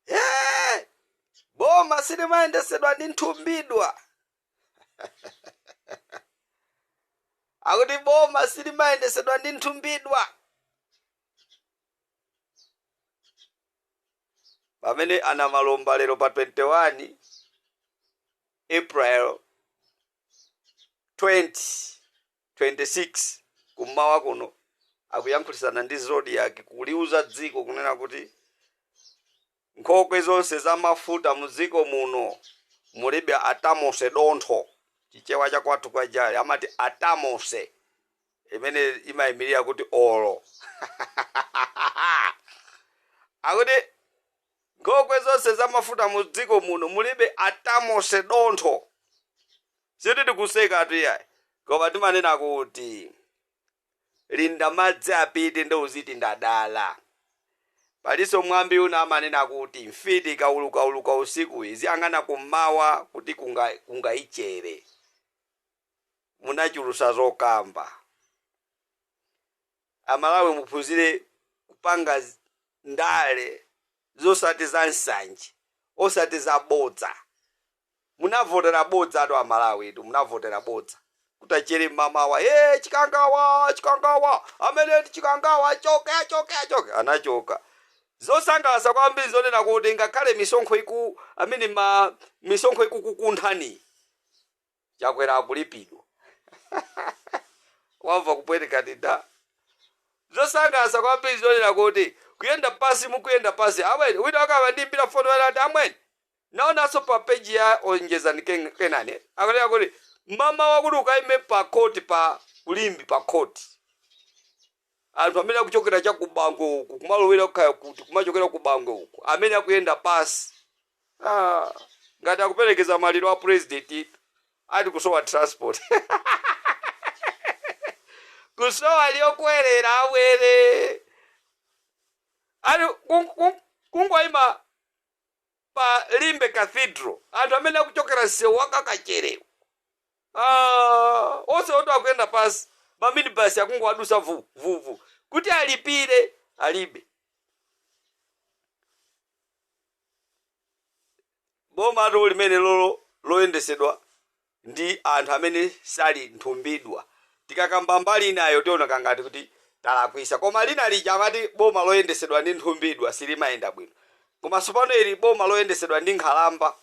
Yeah! Boma silimayendesedwa ndi nthumbidwa. Akuti boma silimayendesedwa ndi nthumbidwa. Pamene a Namalomba lero pa 21 April 2026 kummawa kuno akuyankhulisana ndi Zodiak, kuliuza dziko kunena kuti nkhokwe zonse za mafuta mudziko muno mulibe atamose dontho. Chichewa chakwathu kwa Jali amati atamose, imene imayimirira kuti olo. Akuti nkhokwe zonse za mafuta mu dziko muno mulibe atamose dontho. Siti tikuseka iyayi, koma timanena kuti linda madzi apite ndi uziti ndadala. Palinso mwambi una amanena kuti mfiti ikaulukauluka usiku iziyang'ana kummawa kuti kungayichere. Munachulusa zokamba. Amalawi, muphunzire kupanga ndale zosati za nsanje, osati zabodza. Munavotera bodza atu Amalawi tu, munavotera bodza. Kutachere mmamawa, "Hey, Chikangawa, Chikangawa amene ndi Chikangawa, achoke, achoke, achoke." Anachoka. Zosangalatsa kwambiri zonena kuti ngakhale misonkho iku amene ma misonkho ikukukunthani, Chakwera akulipidwa. Wamva kupweteka ndida. Zosangalatsa kwambiri zonena kuti kuyenda pasi, mukuyenda pasi amwene, wina akaba ndimbira foni ati, "Amwene, naonanso pa page ya Onjezani Kenani akunena kuti mama wakuti ukaime pa court, pa kulimbi pa court, anthu amene akuchokera cha ku Bangwe uku kumalowera kaya kuti kumachokera ku Bangwe uku, amene akuyenda pasi, ah, ngati akuperekeza maliro a president, ati kusowa transport, kusowa lyokwerera abwere, ati kungoyima pa Limbe Cathedral, anthu amene akuchokera msewu wakakachere, ah, onse oti akuyenda pasi, maminibasi akungowadusa vu vu vu, kuti alipire alibe. Bomatu limene lolo loyendesedwa ndi anthu amene sali nthumbidwa. Tikakamba mbali inayo tioneka ngati kuti talakwisa, koma lina lija amati boma loyendesedwa ndi nthumbidwa silimayenda bwino, koma tsopano ili boma loyendesedwa ndi nkhalamba.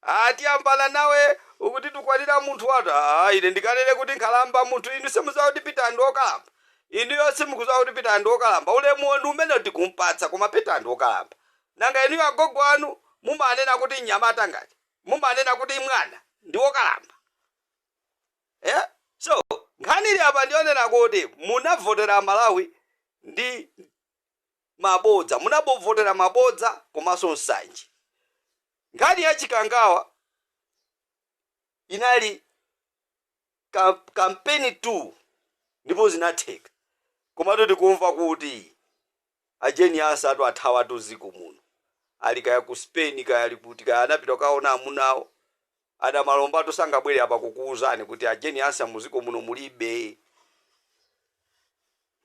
Ah, tiyambana nawe ukuti tukwanira munthu watu. Ah, ine ndikanene kuti nkhalamba munthu? Inu simudziwa kuti Peter ndi wokalamba? Inuyo simukudziwa kuti Peter ndi wokalamba? Ulemuwo ndi umene tikumpatsa, koma Peter ndi wokalamba. Nanga inuyo agogo anu mumanena kuti mnyamata, ngati mumanena kuti mwana ndi wokalamba, yeah? So nkhani ili apa ndionena kuti munavotera Malawi ndi mabodza, munabovotera mabodza komanso nsanje. Nkhani ya Chikangawa inali campaign 2 ndipo zinatheka, komatu tikumva kuti a Jane Ansah atu athawatu dziko muno, ali kaya ku Spain, kaya ali kuti, kaya anapita kukaona amunawo. A Namalombatu sangabwere apa kukuwuzani kuti a Jane Ansah muziko muno mulibe.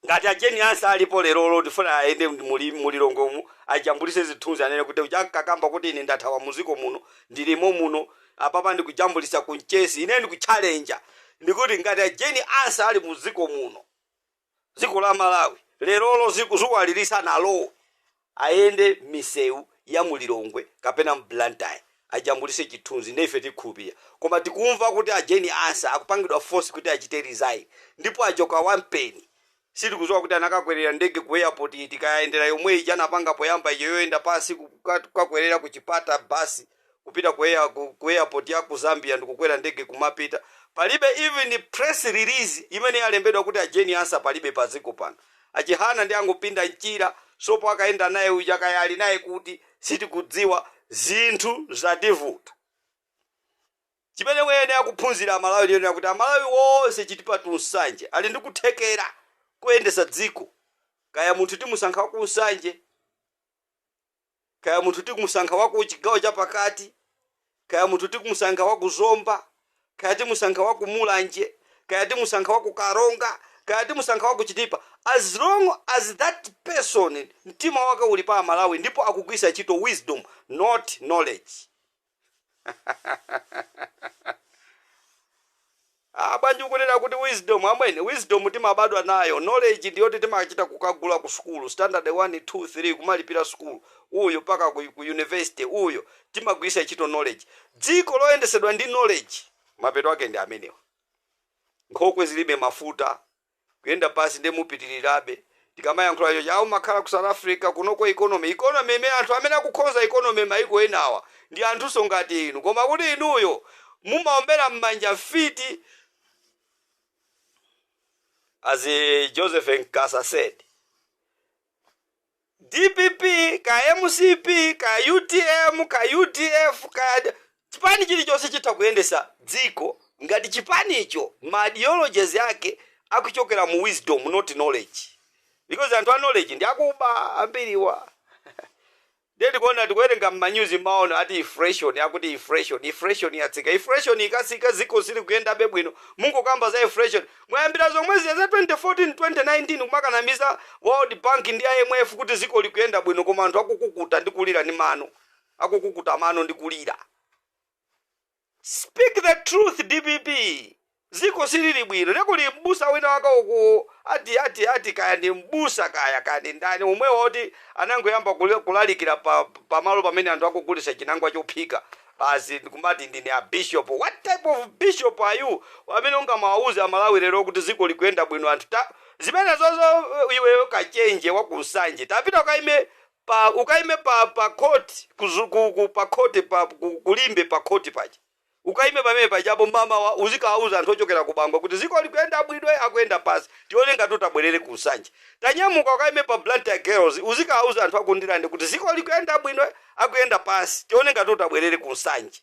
Ngati a Jane Ansah alipo lerolo, ndifuna ayende mulilongomu, ajambulise zithunzi, anene kuti ujankakamba kuti ine ndathawa muziko muno, ndilimo muno apapa, ndikujambulisa kumchesi. Ine ndikuchallenja, ndikuti ngati a Jane Ansah ali muziko muno, dziko la Malawi lerolo zuwa lisanalowe, ayende misewu ya mulilongwe kapena mBlantyre, ajambulise chithunzi, ndi ife tikhulupirira. Koma tikumva kuti a Jane Ansah akupangidwa force kuti achite resign, ndipo achoka wampeni. Sitikudziwa kuti anakakwerera ndege ku airport iti, kayayendera yomwe ija anapanga poyamba iyo yoyenda pansi kukakwerera ku Chipata basi kupita ku airport ya ku Zambia ndikukwera ndege kumapita. Palibe even press release imene yalembedwa kuti a Jane Ansah palibe padziko pano. Achihana ndi angopinda mchira sopo akayenda naye uja, kaya ali naye kuti, sitikudziwa. Zinthu zativuta. Chimene muyenera kuphunzira Amalawi ndiyonera kuti Amalawi wonse Chitipa to Nsanje ali ndi kuthekera kuyendesa dziko. Kaya munthu timusankha wa ku Nsanje, kaya munthu tikumusankha wa ku chigawo chapakati, kaya munthu tikumusankha wa ku Zomba, kaya timusankha wa ku Mulanje, Kaya timusankha wa ku Karonga, kaya timusankha wa ku Chitipa, as long as that person mtima wake uli pa Malawi ndipo akugwisa ntchito wisdom, not knowledge. Ah, bwanji ukunena kuti wisdom? Amwene, wisdom timabadwa nayo. Knowledge ndiyoti timachita kukagula ku sukulu, standard 1, 2, 3, kumalipira sukulu uyo mpaka ku university uyo. Timagwisa ntchito knowledge. Dziko loyendesedwa ndi knowledge, mapeto ake ndi amenewa: nkhokwe zilibe mafuta, kuyenda pasi. Ndi mupitirirabe tikamayankhula icho chawo, makhala ku South Africa kunoko economy, economy imene anthu amene akukonza economy maiko enawa ndi anthunso ngati inu, koma kuti inuyo mumaombera m'manja mfiti. As Joseph Nkasa said, DPP ka MCP ka UTM ka UDF ka chipani chilichonse chitha kuyendesa dziko ngati chipanicho ma ideologies yake akuchokera mu wisdom, not knowledge, because anthu a knowledge ndi akuba ambiriwa. Ndiye tikuona, tikuwerenga mmanyuzi maono ati inflation, akuti inflation, inflation yatsika. Inflation ikatsika, ziko zili kuyendabe bwino. Mungokamba za inflation, mwayambira zomwe ziya za 2014, 2019, kumakanamiza World Bank ndi IMF kuti ziko likuyenda bwino, koma anthu akukukuta ndi kulira ndi mano, akukukuta mano ndi kulira. Speak the truth, DPP, ziko silili bwino. Nekuli mbusa wina waka uku, ati kaya ndi mbusa, kaya ndi ndani umwewo, oti anangoyamba kulalikira pa pamalo pamene anthu akugulisa chinangwa chophika basi, ndikumati ndine a bishop. What type of bishop are you amene ungamawauze Amalawi lero kuti ziko likuyenda bwino? Anthu ta zimene zozo, iweyo Kachenje wakunsanje, tapita ukaime pa court pa court kulimbe pa court paja, ukaime pamene pajapo mama wa uzikawauza anthu ochokera ku Bangwe kuti ziko likuyenda bwino, akuyenda pasi. Tione ngati utabwerere ku Nsanje. Tanyamuka ukaime pa Blantyre Girls, uzikawauza anthu akundilande kuti ziko likuyenda bwino, akuyenda pasi. Tione ngati utabwerere ku Nsanje.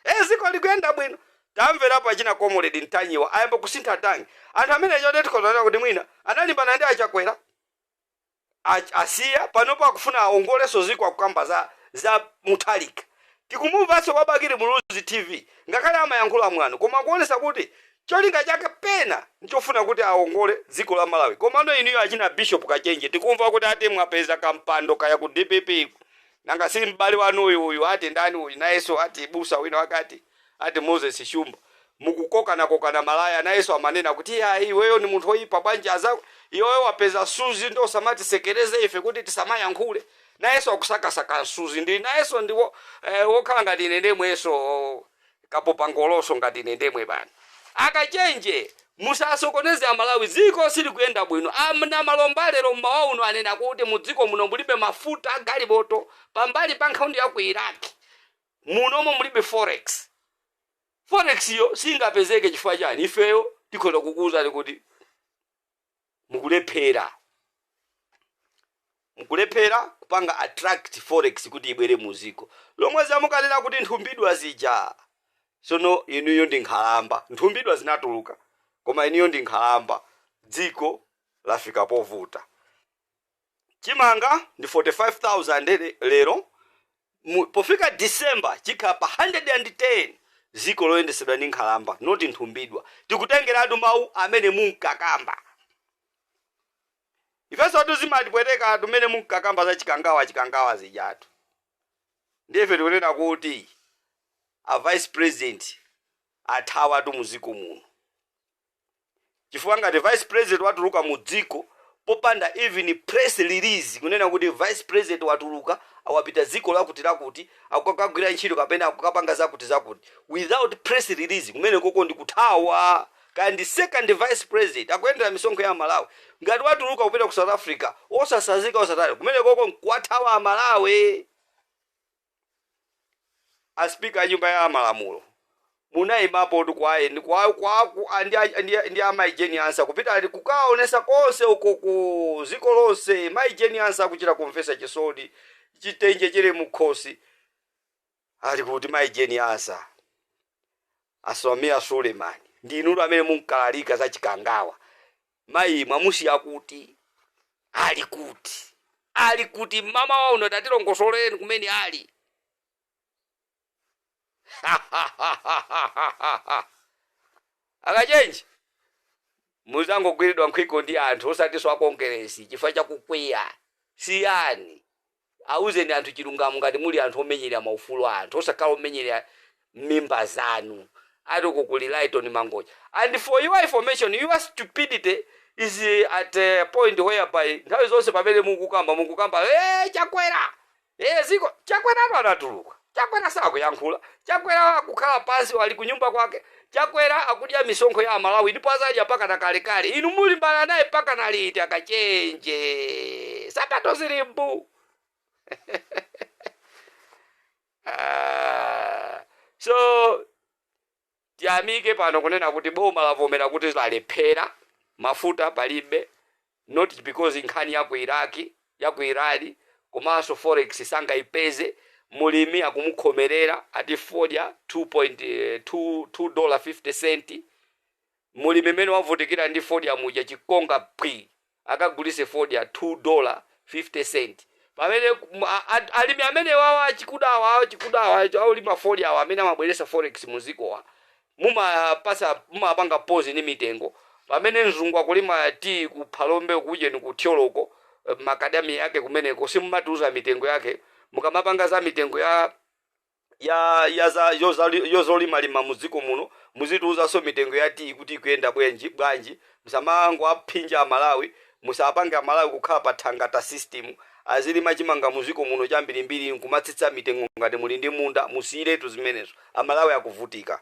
E, ziko likuyenda bwino. Tamvera pachina Comrade Ntanyiwa ayamba kusintha tangi. Anthu amene chode tikhozana kuti mwina analimbana ndi Achakwera, asiya panopo, akufuna aongoleso ziko, akukamba za Muthalika. Tikumumvanso kwa Bakili Muluzi TV, ngakhale amayankhula mwano, koma kuonesa kuti cholinga chake pena nchofuna kuti aongole dziko la Malawi. Komano inuyo achina Bishop Kachenje, tikumva kuti ati mwapeza kampando kaya ku DPP. Nanga si m'bale wanu uyu, uyu ati ndani uyu, nayenso ati busa wina wakati ati Moses Shumba, mukukokanakokana malaya. Nayenso amanena kuti ya iweyo ni munthu woyipa bwanji, aza iweyo wapeza suzi ndo usamatisekereze ife kuti tisamayankhule. Nayenso akusakasaka suzi, ndi nayenso ndi wokhala ngati ine ndemweso, kapopangoloso ngati ine ndemwe pano. Akachenje, musasokoneze Amalawi, dziko silikuyenda bwino. Amna malomba lero mmawa uno anena kuti mu dziko muno mulibe mafuta agalimoto pambali pa nkhondo ya ku Iraki. Munomo mulibe forex. Forex yo singapezeke chifukwa chani? Ifeyo tikhoza kukuwuzani kuti mukulephera kupanga attract forex kuti ibwere muziko lomwe. Zamukanena kuti nthumbidwa zija, sono inuyo ndi nkhalamba. Nthumbidwa zinatuluka, koma inuyo ndi nkhalamba. Dziko lafika povuta. Chimanga ndi 45,000 lero, pofika December chikhala pa 110. Ziko loyendesedwa ndi nkhalamba, not nthumbidwa. Tikutengeratu mawu amene munkakamba. Ifenso tizimatipweteka tumene munkakamba za Chikangawa, Chikangawa zijatu. Ndiye tikunena kuti a vice president athawatu muziko muno, chifukwa ngati vice president watuluka mu dziko popanda even press release kunena kuti vice president watuluka, awapita dziko lakuti lakuti, akukagwira ntchito kapena akukapanga zakuti zakuti, without press release, kumene koko ndi kuthawa. Kandi second vice president akuyendera misonkho ya Malawi, ngati watuluka kupita ku South Africa osasazika, osatali, kumene koko nkuwathawa Amalawi. Aspika a nyumba ya malamulo, munayimapo tu kwaye ndi ndi amayi Jane Ansah kupita ali kukaonesa konse uko ku ziko lonse. Mayi Jane Ansah akuchita kumvesa chisoni, chitenje chili mukhosi. Ali kuti mayi Jane Ansah? Aswamia Suleiman, ndinulo amene munkalalika za Chikangawa. Mayi mwamusiya kuti? Ali kuti? Ali kuti? Mama wa uno, tatilongosoleni kumene ali. Akachenji muzangogwiridwa nkhwiko ndi anthu, osatinso akongeresi, chifukwa chakukwiya. Siyani, auzeni anthu chilungamo ngati muli anthu omenyera maufulu a anthu, osakhala omenyera mimba zanu. Ati uku kuli Lighton Mangochi. And for your information, your stupidity is at a point whereby nthawi zonse pamene mukukamba hey, Chakwera, hey, ziko Chakwera atu anatuluka. Chakwera sakuyankhula. Chakwera akukhala pansi, wali kunyumba kwake. Chakwera akudya misonkho ya Amalawi ndipo azadya paka na kalekale. Inu mulimbana naye paka naliti? Akachenje, sapato zili mbu. Ah, so tiyamike pano kunena kuti boma lavomera kuti lalephera, mafuta palibe, not because nkhani ya ku Iraki, ya ku Irani, komanso forex sangayipeze. Mulimi akumukhomerera, ati fodya 2.2 dollar 50 cent. Mulimi mmene wavutikira ndi fodya muja, chikonga pwi, akagulise fodya 2 dollar 50 cent, pamene alimi amene wawa achikudawa aulima fodya awa amene amabweresa forex muzikowa, mumapasa, mumapanga pause ni mitengo, pamene mzungu akulima tea ku Phalombe, kujeni ku Thyoloko, makadami yake kumeneko, simumatiuza mitengo yake. Mukamapanga za mitengo ya za yozolimalima mudziko muno, muzitiuzanso mitengo ya tea kuti ikuyenda bwanji bwanji. Musamango aphinja Amalawi, musapange Amalawi kukhala pa thangata system. Azilima chimanga muziko muno chambirimbiri nkumatsitsa mitengo ngati muli ndi munda. Musiyiretu zimenezo, Amalawi akuvutika.